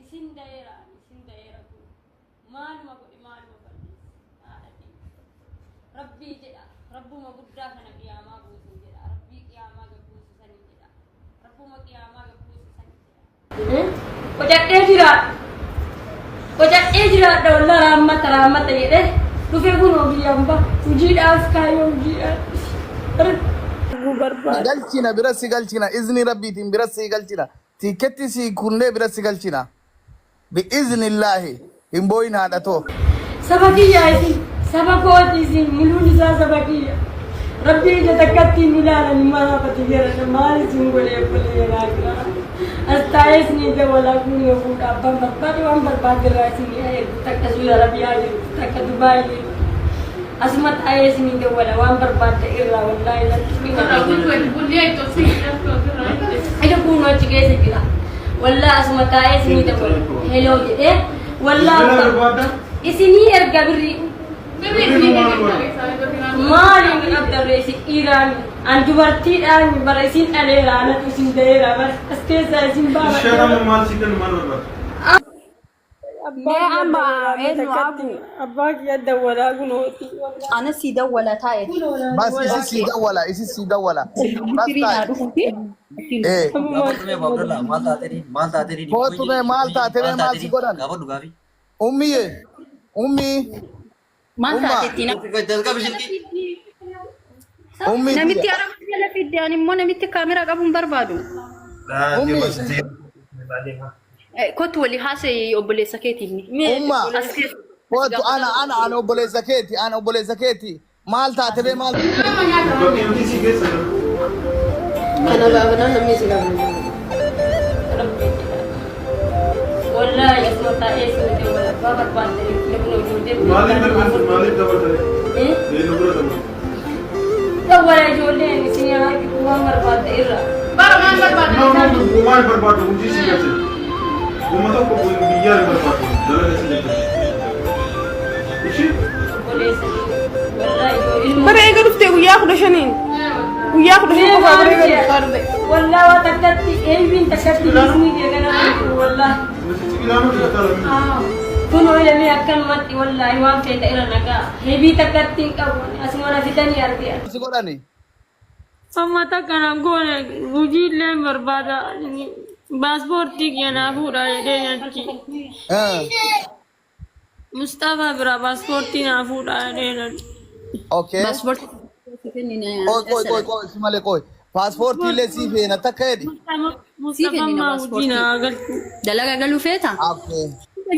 Isin da'eera ani isin da'eera kun maaluma godhe maaluma balleesse haadha kiyya. Rabbii jedha rabbuma guddaa kana qiyaamaa buusin jedha rabbii qiyaamaa gad buusu sanii jedha rabbuma qiyaamaa gad buusu sanii jedha. Qocadhee jiraadha. Qocadhee jiraadha wallah raammata raammata jedhee dhufee kunoo biyyaan ba hojiidhaaf kaayyoo hojiidhaaf. Barbaada. Galchina bira si galchina izni rabbiitiin bira si galchina tiiketti si kunnee bira si galchina bi'iznillaahi hin booyin haadha too. Saba kiyya isin saba kooti isin muluun isaa saba kiyya. Rabbii ija takkatti hin ilaalan maraafati jedhan maal isin godhe obboleeyyan akiraa. As taa'ee isin ija walaa kuunoo fuudha abbaan barbaade waan barbaade irraa isin ergu takka Suudi Arabiyaa jiru takka Dubaay jiru. Asuma taa'ee isin dawwala waan barbaadde irraa wallaahi natti Ija kuunoo achi keessa jira. Wallaahi asuma taa'ee isin dawwala. Heloo jedhee wallaahi isinii erga birrii maaliin qabdarre isin dhiiraan an dubartiidhaan bara isin dhaleera anatu isin da'eera bara as keessaa isin baafadhe. Maal si kennu maal barbaada? Mee amma eenyu abu? Abbaa kiyya dawwalaa kunooti. Ana si dawwala taa'e. Bas isi si dawwala isi si dawwala. Bas Firii naa taa'e. dhufuufi. Eh. Gaafadhu mee Abdallah maal taatee maal taatee Kootu mee maal taate mee maal si godhan? Gaafadhu gaafii. Ummiyye. Ummii. Maal Umma. taatetti na? Jalqabi silkii. Ummii Namitti tiyya. araba jala fidde ani immoo namitti kaameraa qabu hin barbaadu. Ummii. Kottu walii haasa'e obboleessa keetiin. Umma. As keessa. Kootu ana ana ana obboleessa keeti ana obboleessa keeti maal taate bee maal Bakki si keessa jiru. Kana gaafanaan namni si gaafatu. Wallaahi asuma taa'ee isin dawwala abbaa barbaadde namni ijoollee Maaliif dabaltu? Maaliif dabaltani? Eenyu bira dabaltu? Dawwala ijoolleen isin argitu waan barbaadde irra. Gumaa hin barbaadu hojii si galche. Guma tokko biyyaa hin barbaadu dalaga si galche. Ishii Obboleessa wallaahi ijoollee Bara eega dhuftee guyyaa 15n. Guyyaa 15 qofaa bara eega dhuftaa dhufe. Wallaahi waa takkatti eeybiin takkatti isni kee kana wallaahi. Masitti ilaaluu jiraata lammii. Kunoo ilamee akkanumatti wallaahi waan feeta irra nagaa heebii takkatti hin qabu asuma na fidanii argee. si godhani? Amma takka nan goone hojii illee hin barbaada. Paaspoortii kiyya naa fuudhaa jedhee achi. Eh. Mustafaa biraa paaspoortii naa fuudhaa jedhee achi. Okay. Paaspoortii si kennina. Qoy qoy qoy qoy si malee qoy. Paaspoortii illee sii feena takka jedhi. Si Mustafaa kennina maa hojii paaspoortii. naa galchu. Dalagaa galuu feeta? Okay.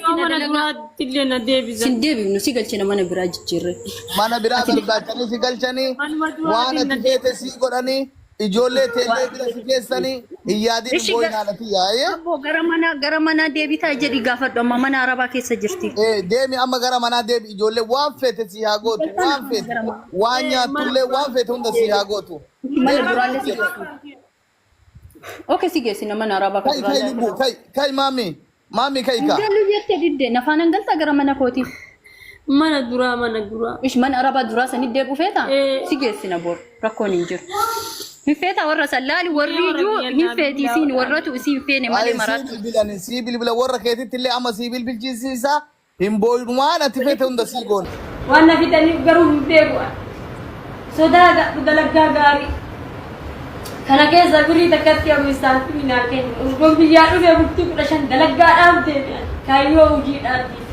Yoo mana duraatti illee na deebisan. Sin deebifnu si galchina mana biraa jijjiirre. Mana biraa barbaachanii si galchanii Manuma waan duraatiin na ati feete sii godhanii ijoollee teellee bira si geessanii hin yaadin Ishi booyin haadha tiyya. Ayyee. Abbo gara mana gara manaa deebitaa jedhi gaafadhu amma mana arabaa keessa jirti. Eh, deemi amma gara manaa deemi ijoollee waan feete sii haa gootu waan feete waan nyaattullee waan feete hunda sii haa gootu. Mana duraallee si geessu. Okay si geessina mana arabaa kan Kai kai duraallee. lubbu kai kai maami maami kai ka. Gallu jette didde nafaan hangalta gara mana kooti. Mana duraa mana duraa. Ish mana arabaa duraa sanii deebi'u feeta? Eh. Si geessina bor rakkoon hin jiru. Hin feeta warra san laali warri iyyuu hin feeti isiin warratu isii hin feene malee Ay sii maraatu. bilbilan sii bilbila warra keetitti illee amma sii bilbilchiisiisa hin booyin waan ati feete hunda sii goona. Waan na fidaniif garuu hin beeku ani. Sodaa gadhu dalaggaa gaarii. Kana keessa birrii takkatti amma saantimii naa kennu. Urgoon biyyaa dhufee bultii 15 dalaggaadhaaf deeme ani. Kaayyoo hojiidhaatiif.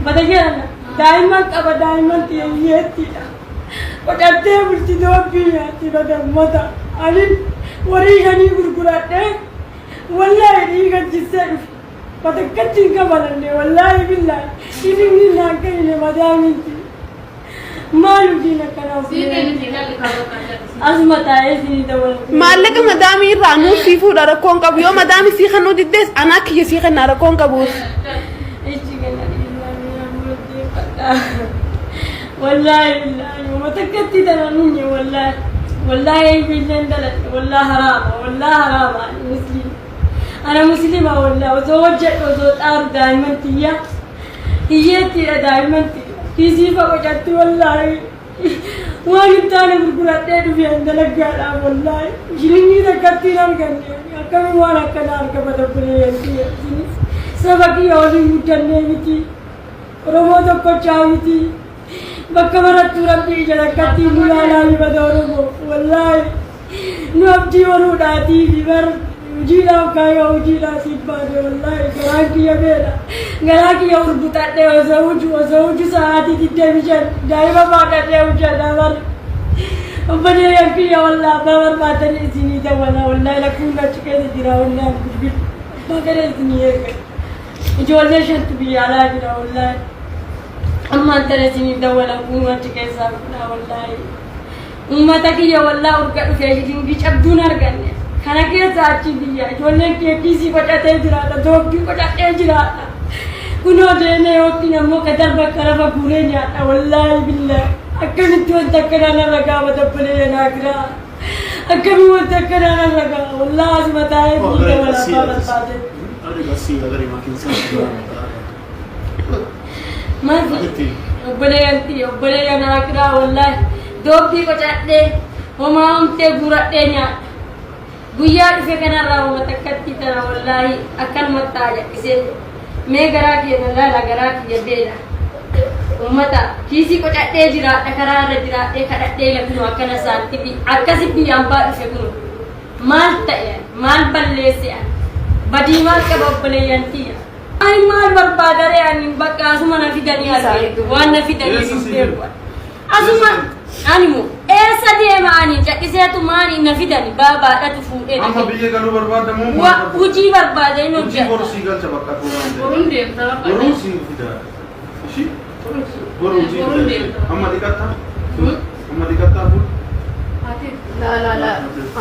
Bada jedhana daa'imman qaba daa'imman xiyyeettiidha. Qocattee bulti doobbii nyaatti bada ummata. Ani warii shanii gurguradhee wallaahi dhiiga jissee dhufe. Batakkatti hin kafalanne wallaahi billaahi. Shilingiin naan kennine madaaminti. Maal hojiin akkanaa Asuma taa'ee isinii dabalatu. Maallaqa madaamii irraa nuuf sii fuudha rakkoon qabu yoo madaamii sii kennuu diddees anaa kiyya sii kennaa rakkoon qabuus. Ichi kana dhiirraa Wallaahi billaahi uma takkatti tana ninye wallaahi wallaahi billeen daladhe wallaahi haraama wallaahi haraama ani musliima ana muslima wallaahi osoo hojjedhu osoo xaaru daa'imman tiyya hiyyeettiidha daa'imman tiyya kiisii fa qocatti wallaahi. Waan hin taane gurguradhee dhufe an dalaggaadhaaf wallaahi. Shilingii takkatti hin arganne. Akkamiin waan akkanaa argama obboleeyyan kiyya. Isinis saba kiyya waliin guddannee miti. Oromoo tokkochaa miti. Bakka marattuu rabbi ija takkatti nu laalaa himata Oromoo. Wallaahi. Nu abdii horuudhaatii fi bar hojiidhaaf kaayyoo hojiidhaatiif baane wallaahi garaan kiyya beela. Garaa kiyya hurgutadhee osoo huju osoo huju sa'aatii 25 daa'ima baadhadhee hojjedha bar. Obboleeyyan kiyya wallaahi abbaa barbaadanii isinii dawwala wallaahi lakkuun achi keessa jira wallaahi bilbil abbaa fedhe isinii eega. Ijoollee shantu biyya alaa jira wallaahi. Ammaan tana isinii dawwala kun achi keessaa fudhaa wallaahi. Uummata kiyya wallaa urga dhufee shilingii cabduun arganne. Kana keessa achi biyya ijoolleen kiyya kiisii qocatee jiraadha doobbii qocadhee jiraadha. Kunoo deemee yookiin ammoo ka darba akka rafa guuree nyaadha wallaahi billaahi. Akkamitti wanta akkanaa narra gaafata obboleeyyan akiraa. Akkamitti wanta akkanaa narra ga'a wallaahi asuma taa'ee biyya walabbaa barbaade. Mafi obboleeyyan tiyya obboleeyyan akiraa wallaahi doobbii qocadhee homaa homtee guuradhee nyaadha. Guyyaa dhufe kanarraa homa takkatti tana wallaahi akkanumatti haa jal'isee mee garaa kiyya na laala garaa kiyya beela. Ummata kiisii qocadhee jiraadha karaa irra jiraadhee kadhadhee lafinuu akkana saantibii akkasi biyya ambaa dhufe kun maal ta'e maal balleesse ani badii maal qaba obboleeyyan tiyya. Ani maal barbaadaree ani bakka asuma na fidanii arge waan na fidanii hin beeku. Asuma ani moo eessa deema ani cadhiseetu maani na fidani baabaadhatu fuudhee na Amma fide. biyya galuu barbaadda moo maal Wa barbaadda? hojii barbaada hin Hojii boru hojjedha. sii galcha bakka tuulaan ta'e. Boruun deemta bakka. Boruu sii fida. Ishii boru hojii Boruun fida. deemta. Amma dhiqattaa? Amma dhiqattaa fuula? La la la.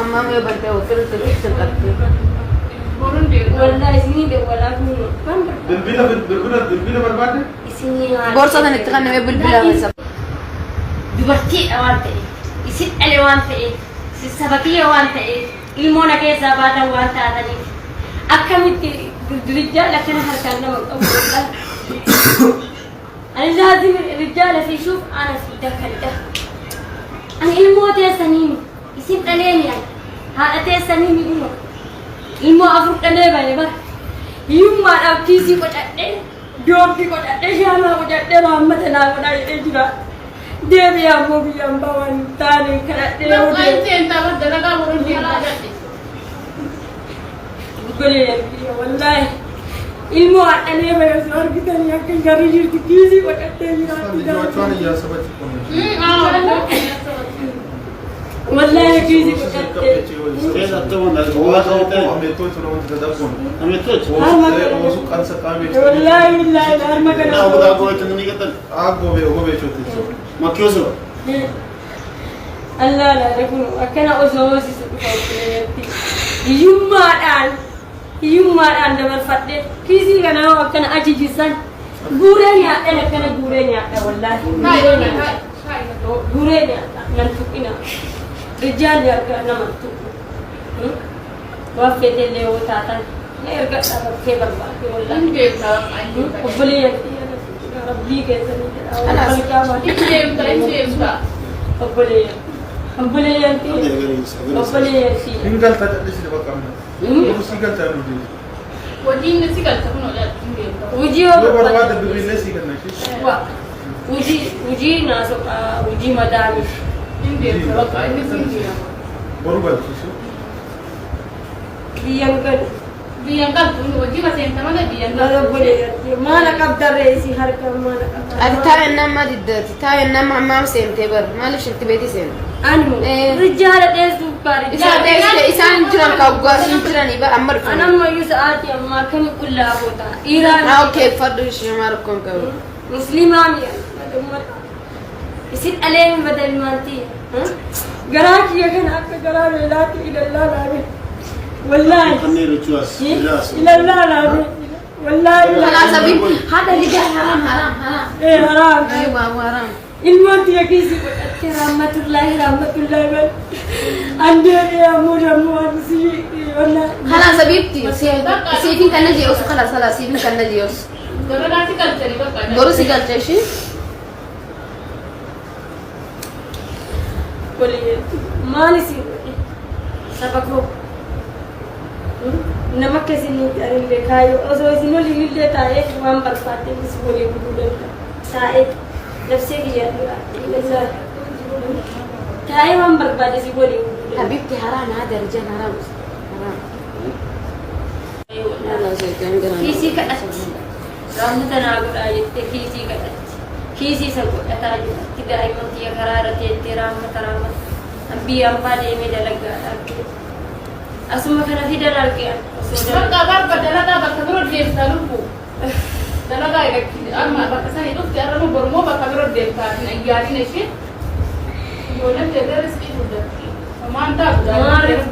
Amma mee bantee ofirratti qabdi. Boruun deemta. Wallaahi isinii dawwalaa kun waan barbaada. Bilbila bilbila bilbila barbaadde? Isinii haala. Gorsa tan itti kenname bilbila keessa. Dubartiidha waan ta'eef, isin dhale waan ta'eef, isin saba kiyya waan ta'eef, ilmoo na keessaa baatan waan taataniif akkamitti rijjaala akkana harkaan nama qabu wallaahi. Ani laazim rijjaala fi shuuf ana fi dakkalda. Ani ilmoo teessanii isin dhaleeni ani haadha teessanii mi dhuma. Ilmoo afur dhalee bahe bara. Hiyyummaadhaaf kiisii qocadhee Doobbii godhadhee shaamaa godhadhee raammata naa godhaa jedhee jira. Deebi'ee ammoo biyya ambaa waan hin taane kadhadhee yoo deemu. Obboleeyyan kiyya wallaahi ilmoo hadhalee bahe osoo argitanii akka garri jirtu kiisii godhattee jiraatti. ልጆቿን እያሰበች እኮ ነች። Wallaahi kiisii godhattee. Wallaahi billaahi harma kana. Allah laala kun akkana osoo hoosisu dhufa obboleeyyatti. Hiyyummaadhaan hiyyummaadhaan dabarfadhe kiisii kana hoo akkana achi jissan guuree nyaadhan akkana guuree nyaadha wallaahi. Guuree nyaadha. Guuree nyaadha nan tuqina. Rijaalli harka nama tuqu. Waan feetellee yoo taatan na ergadha bakkee barbaade wallaahi. Obboleeyyatti rabbii keessanii jedha. Obboleeyyan. Obboleeyyan. Obboleeyyan. Hin galta callisii bakka amma. Boru sii galcha nu deemu. Hojii yoo Yoo barbaadde barbaadde birriillee sii kenna ishee. Wa. Hojii hojii naa soqaa hojii madaanii. Boru galchiisu. Biyyan galu. Maal obboleeyyatti maala qabdarree isii harka maala qabda. Ati taa'e nama diddaati. Taa'e nama ammaaf seentee bar. Maaliif shirti beetii seente? Ani moo Eh. rijaala dheessuuf kaa Isaan rijaala. dheesse isaan jiran ka hin jiranii bar amma dhufan. An ammayyuu sa'aatii ammaa akkami qullaa goota. Dhiiraa Haa okay fadhu ishee maal rakkoon qabu. Musliimaa mi'a ummata. Isin dhalee hin bada ilmaan tiyya. Garaa kiyya kana akka garaa beelaatti ilallaa laabe. Wallaahi. Ilallaa laabe. Wallaahi. Kalaas abii haadha ligaa haram haram haram. Ee haraam. Ay waa haram. Ilmoon tiyya kiisii godhattee rahmatullaahi rahmatullaahi bal. An deebi'ee ammoo dammoo an si wallaahi. Kalaas abiibti siifin kan na jee'usu kalaas kalaas siifin kan na jee'usu. Boru si galcha ishee. Obboleettii maal isin godhe saba koo nama akka isin anillee kaayyoo osoo isin waliin illee taa'ee waan barbaadde isin waliin godhuu danda'a. Taa'ee nafsee kiyyaa duraa taa'ee waan barbaade isin waliin godhuu danda'a. حبيبتي حرام هذا رجال حرام حرام. Kiisii kadhatti. Raamota naa godhaa jettee kiisii kadhatti. Kiisii isa godhataa jirti. Daa'imman tiyya karaa irra teettee raamata raamata. Biyya ambaa deemee dalagaa argee. Asuma kana fidan argee osoo dalagaa. Bakka barba dalagaa bakka biroo deemtaa lubbu. Dalagaa amma bakka sanii dhufte arraba bormoo bakka biroo deemtaa hin yaadin ishee. Ijoolleen teessee riskii guddatti. Homaan taatu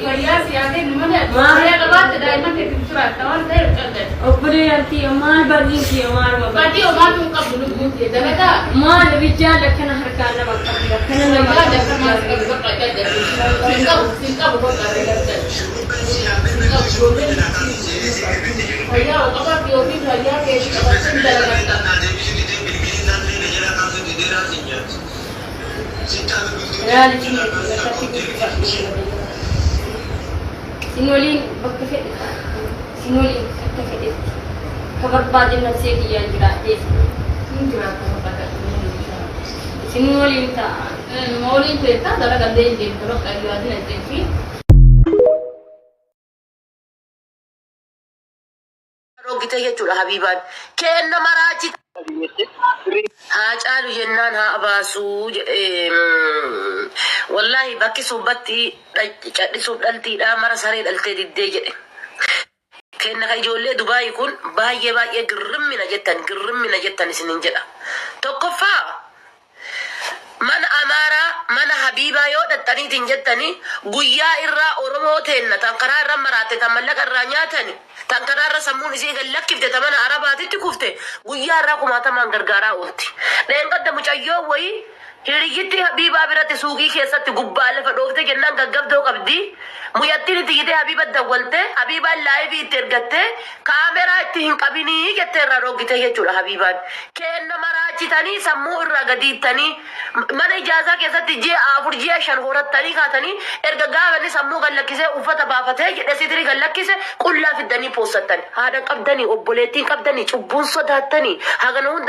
fayyaa siyaa kennu malee fayyaa qabaatte daa'imman keetiin jiraatta waan ta'eef callee. Obboleeyyan tiyya maal badiin kiyya maaluma badii? Badii homaatu hin qabdu lubbuun kee dalagaa. Maal rijaal akkana harkaan nama qabdi akkana nama Dalagaa qabdi. dakkamaa si qabu bakka callee. Sin qabu sin qabu bakka dalagaa. Sin qabu ijoolleen fayyaa qabaatti yookiin fayyaa keetii qabaatti dalagatta. Yaali lafatti guddifadhu. Sin waliin bakka fedhe ta'a. Sin waliin akka fedhetti. Akka barbaade nafsee kiyyaan jiraadhee. Hin jiraata bakka Sin waliin ta'a. Waliin teessa dalagallee hin deemtu bakka yaadina jechi. Roggite jechuudha Habiibaan. Kenna maraachi haa caalu jennaan haa baasuu jedhee. Wallaahi bakki subbatti cadhisuuf dhaltiidha mara saree dhaltee diddee jedhe. Kenna ka ijoollee Dubaayii kun baay'ee baay'ee girrimmina jettan girrimmina jettan isinin jedha. Tokkoffaa, mana Amaaraa mana Habiibaa yoo dhaxxaniitiin jettanii guyyaa irraa Oromoo teenna tan karaa irra maraatte, tan mallaqa irraa nyaatani, tan karaa irra sammuun isii gad lakkifte, ta mana Arabaatitti kufte guyyaa irraa kumaatamaan gargaaraa oolti. Dheengadda mucayyoo wayii hiriyyitti Habiibaa biratti suuqii keessatti gubbaa lafa dhoofte jennaan gaggabdoo qabdi. Mucattiin itti iyyitee Habiiba dawwalte, Habiibaan live itti ergatte, kaameraa itti hin qabinii jettee irraa dhoggite jechuudha Habiibaan. Kenna maraachitanii sammuu irraa gadiittanii mana ijaazaa keessatti ji'a 4 ji'a 5 horattanii kaatanii erga gaafa inni sammuu gad lakkisee uffata baafatee jedhe sitirii gad lakkise qullaa fiddanii poostattan. Haadha qabdanii, obboleettiin qabdanii, cubbuun sodaattanii hagana hunda.